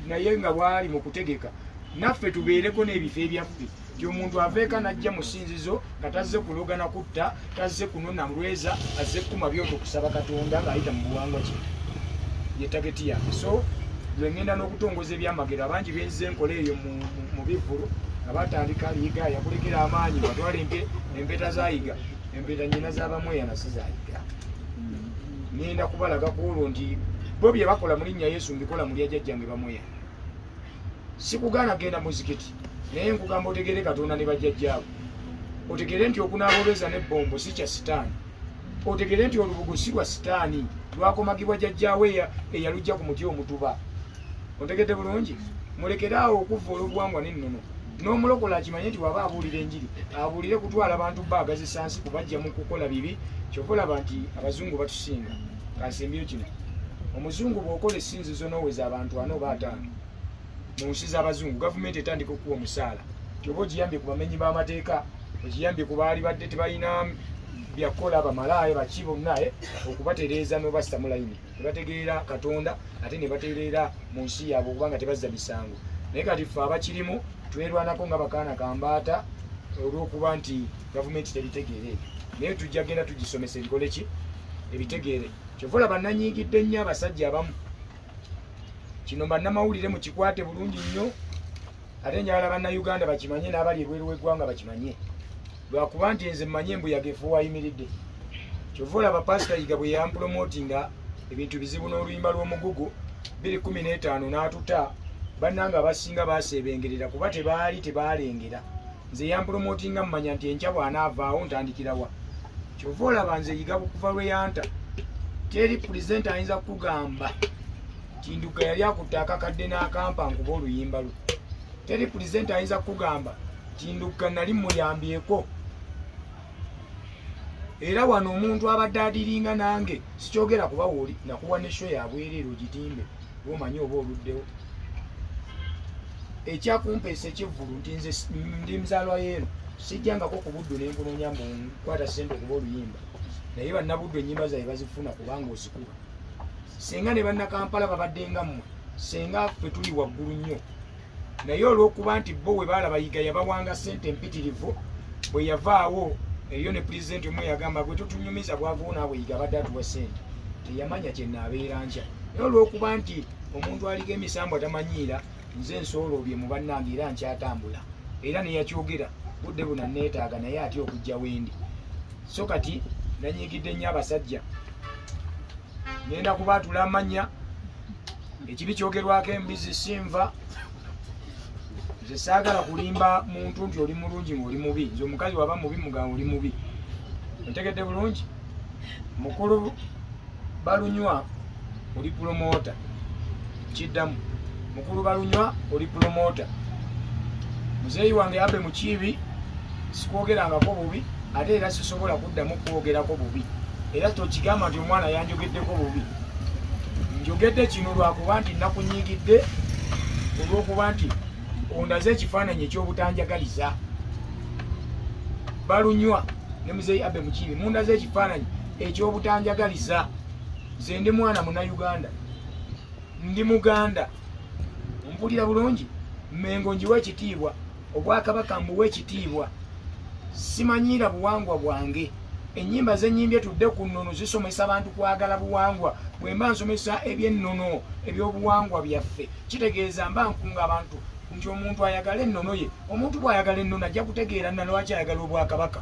Naye nga bwali mu kutegeka naffe tubeereko n'ebifo ebyaffe nti omuntu aveeka n'ajja mu ssinzizo nga tazze kuloga na kutta, tazze kunona mulweza, azze kukuma byoto kusaba Katonda ng'ayita mu buwangwa. Kino ye target yange. So lwe ngenda n'okutongoza ebyamagero abangi benzize nkola eyo mu bivvulu nga batandika Yiga yakulekera amaanyi, watwala empeta zayiga, empeta nyina z'abamweyana si zayiga. Ngenda kubalaga ku olwo nti bo bye bakola mu linnya Yesu mbikola mu lya jjajjange bamweyana. Sikugaana genda muzikiti, naye nkugamba otegeere Katonda ne bajjajjaabo, otegeere nti okunaaba olweza n'ebbombo si kya sitaani, otegeere nti olubugo si lwa sitaani, lwakomagibwa jjajjaawe eyalujja ku muti omutuba. Ontegedde bulungi? Mulekere awo okuvvoola obuwangwa n'ennono. N'omulokola akimanye nti waba abuulira enjiri abuulire kutwala bantu baagazisa nsi kubajja mu kukola bibi. Kyova olaba nti abazungu batusinga. Kansembyeyo kino, omuzungu bw'okola essinzizo n'oweza abantu 4 oba 5 mu nsi z'abazungu, gavumenti etandika okuwa omusaala. Kyoba ogiyambye ku bamenyi b'amateeka, ogiyambye ku baali badde tebalina byakukola, bamalaaya baki bonna, okubatereeza n'obassa mu layini ne bategeera Katonda ate ne batereera mu nsi yaabwe okubanga tebazza misango. Naye kati ffe abakirimu twerwanako nga bakaana kambaata olw'okuba nti gavumenti tebitegeera ebyo, naye tujja genda tugisomesa ebikole ki ebitegeere. Kyova olaba nanyiigidde nnyo abasajja abamu. Kino bannamawulire mukikwate bulungi nnyo, ate njagala bannayuganda bakimanye n'abali ebweru w'eggwanga bakimanye, lwakuba nti nze mmanye embuyaga efuuwa ayimiridde. Kyova olaba Pasita Yiga bwe yampulomotinga ebintu bizibu n'oluyimba lw'omugugu 2015 n'atuta, bannange abasinga baaseebengerera kuba tebaali tebaalengera. Nze yampulomotinga mmanya nti enkya bw'anaavaawo ntandikirawa. Kyova olaba nze Yiga okuva lwe yanta teri pulezidenti ayinza kukugamba nti Nduga yali akutte akakadde n'akampa nkuba oluyimba lwe. Teri pulezidenti ayinza kukugamba nti Nduga nali muyambyeko. Era wano omuntu abadde adiringa nange sikyogera kuba wooli nakuwa ne show yabwereere ogitimbe bw'omanyi oba oluddewo. Ekyakumpeesa ekivvulu nti nze ndi muzaalwa yeeno, sijjangako ku Buddu ne nkunoonya mbu nkwata ssente okuba oluyimba, naye bannabuddu ennyimba zaabwe bazifuna kubanga ozikuba. Singa ne bannakampala babadde nga mmwe, singa ffe tuli waggulu nnyo. Naye olw'okuba nti bo we baalaba Yiga yabawanga ssente empitirivu, bwe yavaawo eyo ne pulezidenti omu yagamba gwe totunyumiza bwavu naawe Yiga abadde atuwa ssente, teyamanya kye naabeera nkya. Naye olw'okuba nti omuntu aliko emisambwa tamanyiira, nze nsooloobye mu bannange era nkyatambula. Era neyakyogera budde buno neetaaga naye atya okujja wendi. So kati nanyiigidde nnyo abasajja, ngenda kubaatula amannya. Ekibi kyogerwako embizi sinva. Nze saagala kulimba muntu nti oli mulungi ng'oli mubi. Nze omukazi waba mubi mugamba oli mubi. Ontegedde bulungi? Mukulu Balunywa oli pulomota, kiddamu mukulu Balunywa oli pulomota. Muzeeyi wange Abe Mukiibi sikwogerangako bubi, ate era sisobola kuddamu kwogerako bubi, era tokigamba nti omwana yanjogeddeko bubi. Njogedde kino lwakuba nti nakunyiigidde olw'okuba nti ondaze ekifaananyi ekyobutanjagaliza. Balunywa ne muzeeyi Abe Mukiibi mundaze ekifaananyi ekyobutanjagaliza. Nze ndi mwana munnayuganda, ndi muganda, mpulira bulungi. Mmengo ngiwa ekitiibwa, obwakabaka mbuwa ekitiibwa, simanyiira buwangwa bwange. Ennyimba zenyimbye tudde ku nnono zisomesa abantu kwagala buwangwa. Bwe mba nsomesa ebyennono ebyobuwangwa byaffe, kitegeeza mba nkunga abantu nti omuntu ayagala ennono ye. Omuntu bw'ayagala ennono ajja kutegeera na lwaki ayagala obwakabaka.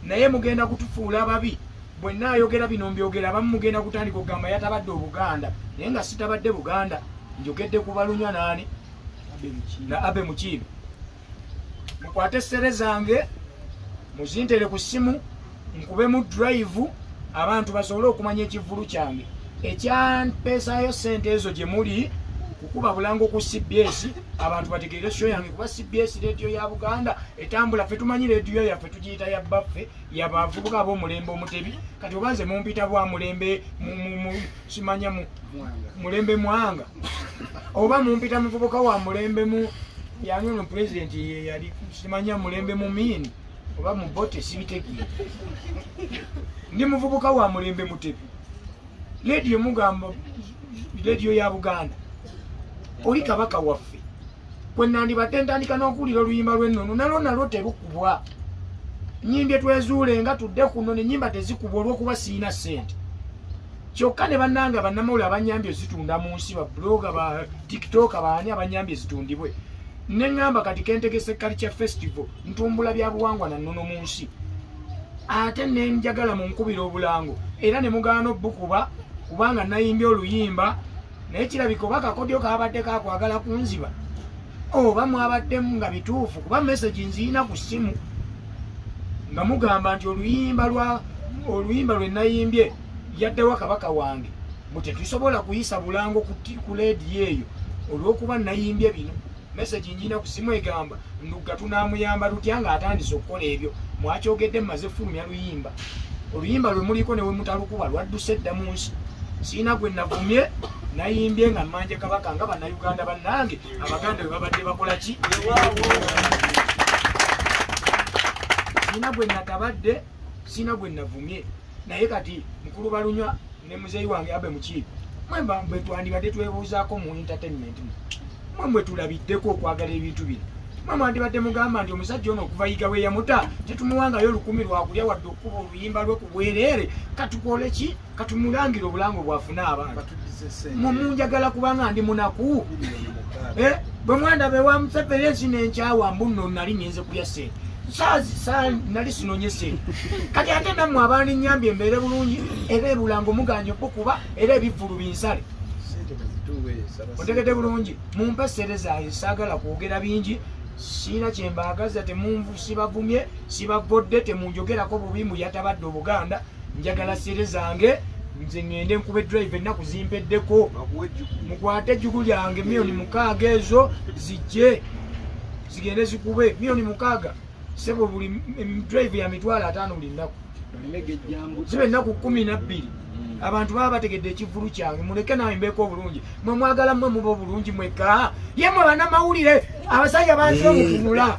Naye mugenda kutufuula ababi. Bwe nnaayogera bino mbyogera, abamu mugenda kutandika okugamba yatabadde Obuganda, naye nga sitabadde Buganda. Njogedde ku Balunywa naani na Abe Mukiibi. Mukwate essere zange muzintere ku ssimu, nkubemu drive abantu basobole okumanya ekivvulu kyange ekyampeesaayo ssente ezo gye muli kukuba bulango ku CBS, abantu bategeere show yange, kuba CBS leediyo ya Buganda etambula. Ffe tumanyi leediyo yaffe tugiyita ya bbaffe, yabavubuka ab'omulembe omutebi. Kati oba nze mumpita bwa mulembe simanya mulembe mwanga, oba mumpita muvubuka wa mulembe mu yani ono pulezidenti yali simanya mulembe mumiini oba mubote, sibitegeera. Ndi muvubuka wa mulembe mutebi. Leediyo mugamba leediyo ya Buganda. Oli kabaka waffe. Kwe nandibadde ntandika n'okuwulira oluyimba lw'ennono nalwo nalwo terukubwa. Nnyimbye twezuule nga tudde ku nnono, ennyimba tezikubwa olw'okuba sirina ssente. Kyokka ne bannange bannamawulire abanyambye zitunda mu nsi, ba blogger, ba tiktok, baani abanyambye zitundibwe. Ne ŋŋamba kati kentegese Culture Festival, ntumbula bya buwangwa na nnono mu nsi. Ate ne njagala munkubira obulango era ne mugaana obbukuba kubanga nayimbye oluyimba, naye kirabika oba akakodyo kaabadde kakwagala kunziba oba mwabaddemu nga bituufu, kuba message nziyina ku ssimu nga mugamba nti oluyimba lwe nayimbye yaddewa kabaka wange, mbu tetusobola kuyisa bulango ku leediyo eyo olw'okuba nayimbye bino. Message njina ku ssimu egamba Ndugga tunaamuyamba tutya ng'atandise okukola ebyo. Mwakyogedde mmaze fulumya luyimba, oluyimba lwe muliko ne we mutalukuba lwadduse dda mu nsi. Sirina gwe navumye, nayimbye nga mmanja kabaka nga bannayuganda bannange Abaganda bwe babadde bakola ki. Sirina gwe natabadde, sirina gwe navumye. Naye kati mukulu Balunywa ne muzeeyi wange Abe Mukiibi, mwe bwe twandibadde twebuuzaako mu entertainment mwe mwe tulabiddeko okwagala ebintu bino. Mwe mwandibadde mugamba nti omusajja ono okuva Yiga we yamuta tetumuwangayo 1000 lwakulya wadde okukuba oluyimba lwe ku bwereere, katukole ki? Katumulangire obulango bw'afuna abantu. Munjagala kubanga ndi munaku. Bwe mwandaba ewa Museveni ensi n'enkyawa mbu nno nali ngenze kulya ssente. Nali sinonye ssente. Kati ate nammwe abaninnyambye embeere bulungi, era ebulango muganye okukuba, era ebivvulu binsale. Otegedde bulungi, mumpe ssente zange, saagala kwogera bingi, sirina kye mbaagaza, temunvu sibavumye, sibavodde, temunjogerako bubi mbu yatabadde Obuganda. Njagala ssente zange, nze ŋŋende nkube drive ennaku zimpeddeko, mukwate ejjugu lyange 6,000,000 ezo zijje zigende zikube 6,000,000. Ssebo buli drive ya 50,000 buli nnaku, ziba ennaku 12. Abantu baba bategedde ekivvulu kyange, muleke nawe mbeeko obulungi. Mwe mwagala mmwe muba obulungi mwekka. Ye mmwe bannamawulire abasajja bansi omutunula.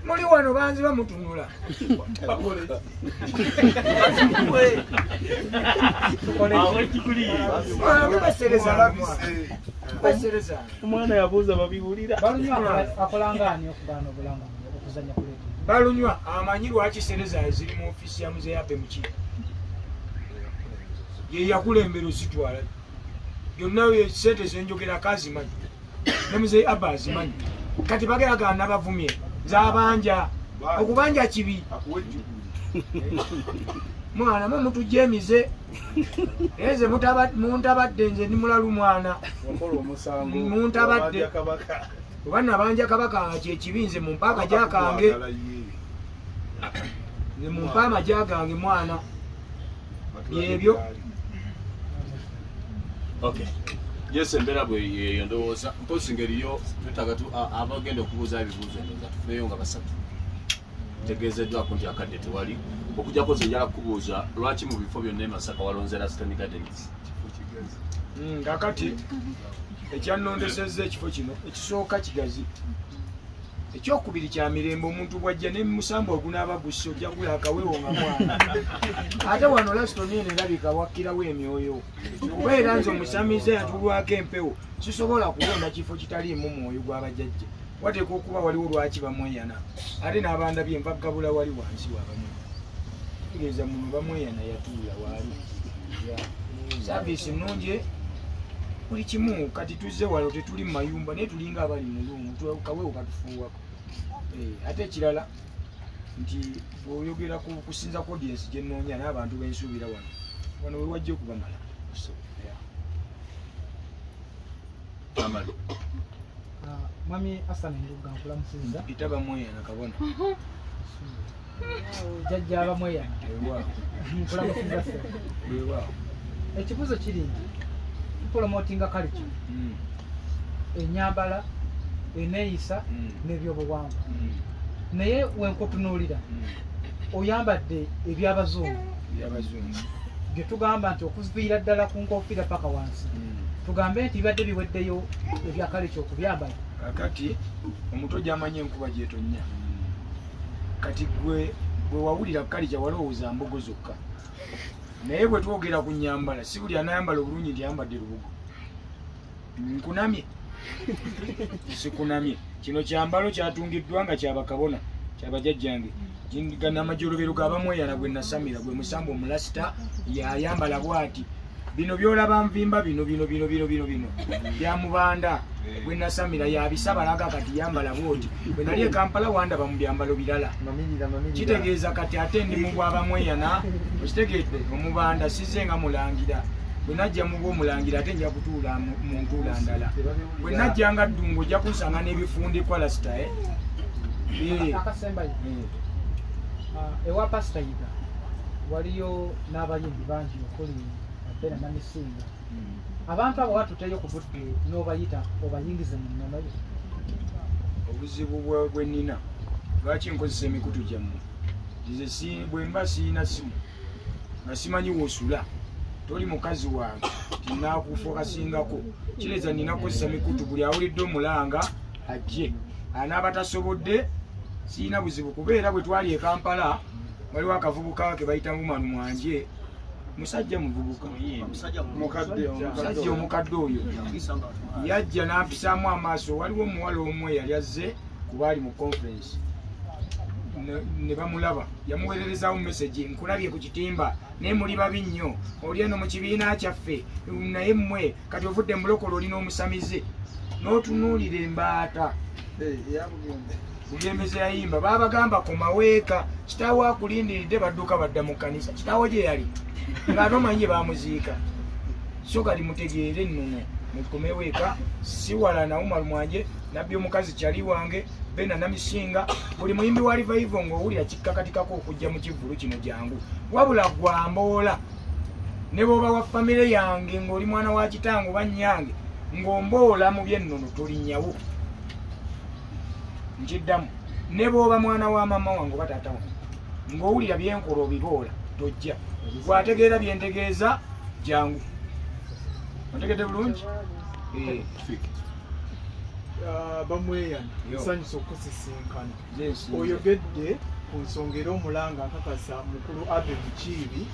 Muli wano banzi bamutunula. Omwana yabuuza babiwulira. Akolanga ani okugaana obulango okuzannya ku leediyo? Balunywa amanyi lwaki ssente zaabwe ziri mu ofiisi ya muzeeyi Abe Mukiibi. Ye yakulembera ozitwala. Byonna ssente zenjogerako azimanyi. Ne muzeeyi Abe azimanyi. Kati bageraga nabavumye nzabanja. Okubanja kibi. Mwana mwe mutujja emize. Naye nze muntabadde, nze ndi mulalu mwana. Muntabadde. Oba nabanja kabaka nga kyekibi, nze mumpa amagya gange. Nze mumpa amagya gange mwana. Byebyo. Okay. Yes, embeera bwe yeyo ndowooza. Mpozi ngeriyo twetaaga abagenda okubuuza ebibuuzo ndowooza tufuneyo nga basatu. Ntegeezeddwako nti akadde tewali. Okuggyako nze njala kukubuuza lwaki mu bifo byonna e Masaka walonze Laston Gardens? Kakati ekyannondesezza ekifo kino ekisooka kigazi, ekyokubiri kya mirembe. Omuntu bw'ajja ne musambu ogunaaba gusse ojja kugula akawewo nga mwana. Ate wano Laston eno erabika wakkirawo emyoyo, kuba era nze omusamize yatulwako empewo, sisobola kulonda kifo kitaliimu mwoyo gw'abajjajja. Wateekwa okuba waliwo lwaki bamweyana. Ate n'abandabye nva ggabula wali wansi w'abamwe. Tegeeza muno bamweyana yatuula waali. Saaviisi nnungi buli kimu. Kati tuzze wano tetuli mu mayumba naye tulinga abali mu luumu, kawewo katufuuwako. Ate ekirala nti bw'oyogera ku kusinza ku audience gye nnoonya n'abantu bensuubira wano, wano we wajja okubamala. Mwami Hassan Ndugga nkulamusizza. Mpita Bamweyana kabona. Jjajja Bamweyana. Nkulamusizza ssebo. Ekibuuzo kiri nti tupromotinga culture, ennyambala, enneeyisa n'ebyobuwangwa, naye wenkutunuulira oyambadde eby'abazungu bye tugamba nti okuviira ddala ku nkofiira paka wansi, tugambe nti bibadde biweddeyo ebya culture okubyambala. Kakati omuto gy'amanyi enkuba gy'etonnya. Kati gwe bwe wawulira culture walowooza mbogo zokka. Naye bwe twogera ku nnyambala, si buli anayambala obulungi nti ayambadde lubugo. Nkunamye, sikunamye. Kino kyambalo kyatungiddwa nga kyabakabona, kyabajjajjange. Gano amajolobero g'abamweyana gwe nasamira, gwe musambu omulasita yayambala bw'ati. Bino by'olaba nvimba bino bino bino bino bino bino bya mubanda gwe nasamira yabisabalaga kati yambala bw'oti. Bwe nali e Kampala wandaba mu byambalo birala. Kitegeeza kati ate ndi mu bw'abamweyana, okitegedde, omubanda sizze nga mulangira. Bwe najja mu bw'omulangira ate nja kutuula mu ntuula ndala. Bwe najja nga ddungu ojja kunsanga n'ebifundikwa lasita. Akasembayo. Ewa Pasita Yiga waliyo n'abayimbi bangi okuli Bena Namisinga. Abantu abo watuteyo ku budde n'obayita obayingize mu nnono yo. Obuzibu bwe nnina lwaki nkozesa emikutu gyammwe? Nze bwe mba siyina simu nga simanyi w'osula, toli mukazi wange tinaakufookasingako. Kireeza nnina kukozesa mikutu, buli awulidde omulanga ajje, anaaba tasobodde siyina buzibu. Kubeera bwe twali e Kampala waliwo akavubuka ke bayita Mumanu Mwanje, musajja muvubuka, musajja omukadde oyo yajja n'ampisaamu amaaso. Waliwo omuwala omu eyali azze kuba ali mu conference ne bamulaba, yamuweererezaawo message, nkulabye ku kitimba naye muli babi nnyo, oli eno mu kibiina kyaffe naye mmwe kati ovudde mu bulokole oli n'omusamize n'otunuulira embaata. Bugembe yayimba baabagamba komaweeka, kitaawo akulindiridde, badduka badda mu kkanisa. Kitaawo gye yali nga tomanyi bamuziika. So kati mutegeere nnono, mukomeweeka. Si wala na Umar Mwanje, nabbi omukazi kyali wange, Bena Namisinga, buli muyimbi wa revival ng'owulira kikkakatikako okujja mu kivvulu kino jangu. Wabula gwamboola ne bw'oba wa famire yange ng'oli mwana wa kitange oba nnyange ng'omboola mu by'ennono tolinnyawo. Nkiddamu, ne bw'oba mwana wa mama wange oba taata wange ng'owulira byenkola obiboola tojja. Bw'ategeera byentegeeza jangu. Otegedde bulungi? Bamweyana, nsanyusa okusisinkana. Oyogedde ku nsonga era omulanga nkakasa mukulu Abe Mukiibi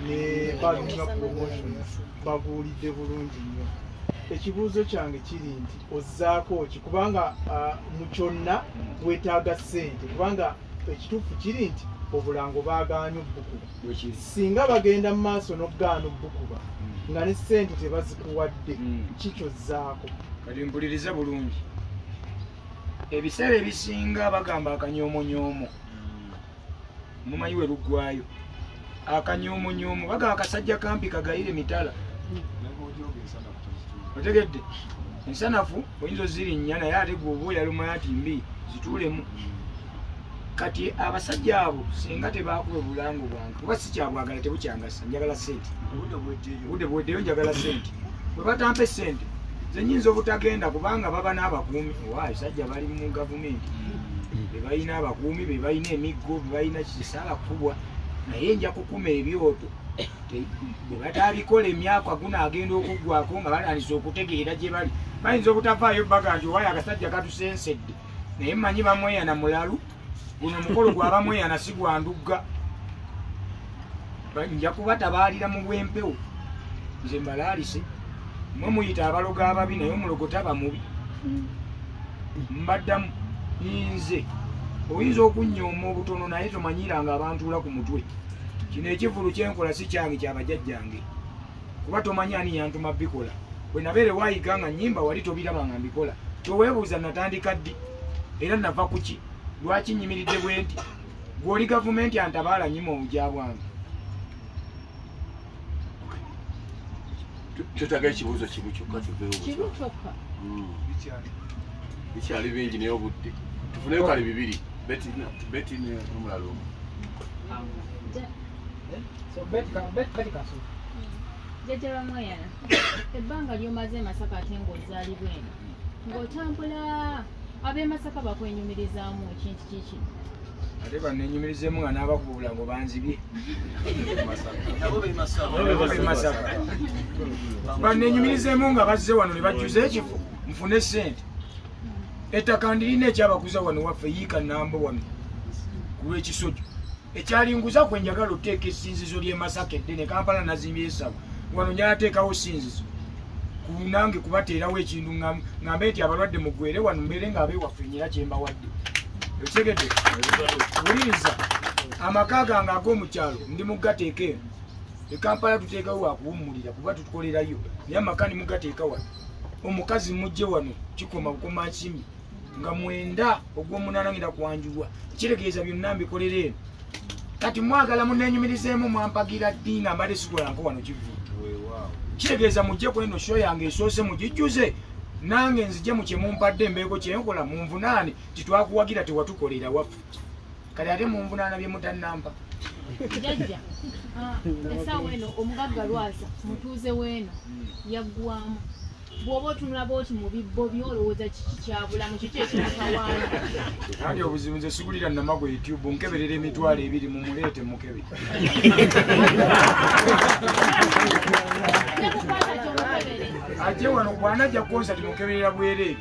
ne Balunga Promotions baguwulidde bulungi nnyo. Ekibuuzo kyange kiri nti ozzaako ki? Kubanga mu kyonna weetaaga ssente, kubanga ekituufu kiri nti obulango baagaanye obbukuba. Singa bagenda mu maaso n'okugaana obbukuba nga ne ssente tebazikuwadde, kikyozzaako? Kati mpulirize bulungi. Ebiseera ebisinga bagamba akanyomonyoomo, mumanyi we luggwayo. Akanyomonyoomo bagamba akasajja kampi kagayire mitala. Otegedde? Ensanafu oyinza ozirinnya naye ate gwe oba oyalumanya nti mbi zituulemu. Kati abasajja abo singa tebaakuba bulango bwange, kuba si kyabwagala tebukyangasa, njagala ssente. Obudde buweddeyo, njagala ssente. Bwe batampa essente nze nnyinza obutagenda kubanga baba n'abakuumi. Owaayo sajja bali mu gavumenti, be balina abakuumi, be balina emiggo, be balina kisaala kukubwa, naye nja kukuma ebyoto. Bwe batabikola emyaka guno agenda okuggwako nga batandise okutegeera gye bali. Bayinza obutavaayo baga nti owaayo akasajja katusensedde, naye mmanyi bamweyana mulalu. Guno omukolo gw'abamweyana si gwa ndugga. Nja kubatabaalira mu bw'empewo, nze mbalaalise. Mmwe muyita abalogo ababi naye omulogo taba mubi. Mbaddamu nze oyinza okunnyooma obutono naye tomanyiranga abantuula ku mutwe. Kino ekivvulu kyenkola si kyange, kyabajjajjange, kuba tomanyi ani yantuma bikola. Bwe nabeere waayiga nga nnyimba wali tobiraba nga mbikola. Toweebuuza natandika ddi era nava ku ki, lwaki nnyimiridde bwe nti. Gw'oli gavumenti antabaala nnyima obujja bwange. Twetaaga ekibuuzo kimu kyokka tuveewo. Kimu kyokka. Bikyali bingi naye obudde. Tufuneyo kale bibiri. Betty n'omulala omu. Jjajja Bamweyana, ebbanga ly'omaze e Masaka ate ng'ozaalibwa eno, ng'otambula ab'e Masaka bakwenyumirizaamu ekintu kiki? Ate bannenyumirizemu nga n'abakuba obulango banzibye. Bannenyumirizemu nga bazze wano ne bajjuza ekifo nfune ssente. Ettaka ndirina ekyabakuza wano waffe yiika nnamba wano ku lw'ekisojo. Ekyalinguza kwe njagala oteeka essinzizo ly'e Masaka eddene, Kampala nazimbye esaba. Wano njagala teekawo ssinzizo. Nange kubateerawo ekintu ngambe nti abalwadde mugwere wano mbeere nga ab'ewaffe nyina kye mbawadde. Okitegedde? Wuliriza. Amaka gange ag'omukyalo ndi mugateeka eno. E Kampala tuteekawo wakuwummulira kuba tutukolerayo. Naye amaka ndi mugateeka wano. Omukazi mujje wano kikoma bukoma nsimbi nga 9 ogw'omunaana ngenda kwanjulwa. Kitegeeza byonna mbikolera eno. Kati mwagala munnenyumirizeemu mwampagira ddi nga mbadde sikolanko wano kivu. Kitegeeza mujje ku eno show yange esoose mugijjuze nange nzije mu kye mumpadde mbeeko kye nkola munvunaane titwakuwagira tewatukolera waffe. Kati ate munvunaana bye mutannampa. Jjajja, essaawa eno omugagga Lwasa mutuuze w'eno yaggwamu. Bw'oba otunula bw'oti mu bibbo byo olowooza kiki kyabulamu, kiki ekimutawaana? Anti obuzibu nze sigulira namago YouTube nkeberera 20,000 mumuleete mukebe. Ajje wano bw'anajja concert mukeberera bwereere.